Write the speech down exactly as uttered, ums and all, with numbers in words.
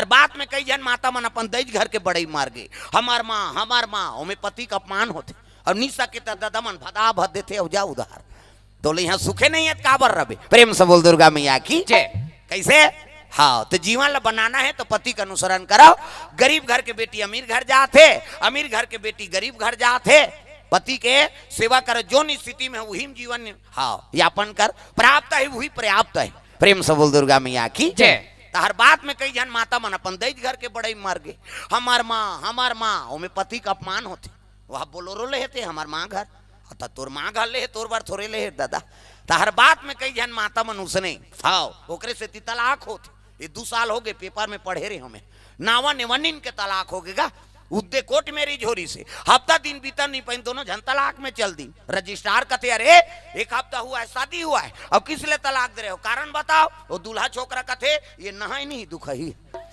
हर बात में कई झन माता मन अपन दई घर के बड़ई मार गे, हमर माँ, हमर माँ, ओमे पति के अपमान होथे। अउ निशा के त ददा मन भदा भद देथे, अउ जा उधार। तो ले यहाँ सुखे नहीं है, काबर रबे? प्रेम से बोल दुर्गा मैया की। जय। कैसे? हाँ, तो जीवन ला बनाना है तो पति का अनुसरण करो। गरीब घर के बेटी अमीर घर जात है, अमीर घर के बेटी गरीब घर जात है। पति के सेवा कर, जोन स्थिति में है, वही में जीवन, हाँ, यापन कर। प्राप्त है, वही पर्याप्त है। प्रेम से बोल दुर्गा मैया की। जय। तो हर बात में कई झन माता मन अपन दई घर के बड़ई मार गे, हमर माँ, हमर माँ, ओमे पति का अपमान होथे। वह बोलोरो ले हेते, हमर माँ घर, त तोर माँ घर ले हे, तोर बर थोरे ले हे दादा। त हर बात में कई झन माता मन उसने, हाँ, ओकरे सेती तलाक होथे। ये दू साल हो गए, पेपर में पढ़े रहे हमें, नावा नेवनिन के तलाक हो गेगा। उद्दे कोर्ट मैरिज हो रही से, हफ्ता दिन बीता नहीं पाइन, दोनों झन तलाक में चल दिन। रजिस्ट्रार कथे, "अरे, एक हफ्ता हुआ है, शादी हुआ है, अब किस लिए तलाक दे रहे हो, कारण बताओ।" वो दूल्हा छोकरा कथे, "ये नहाई नहीं दुखही।"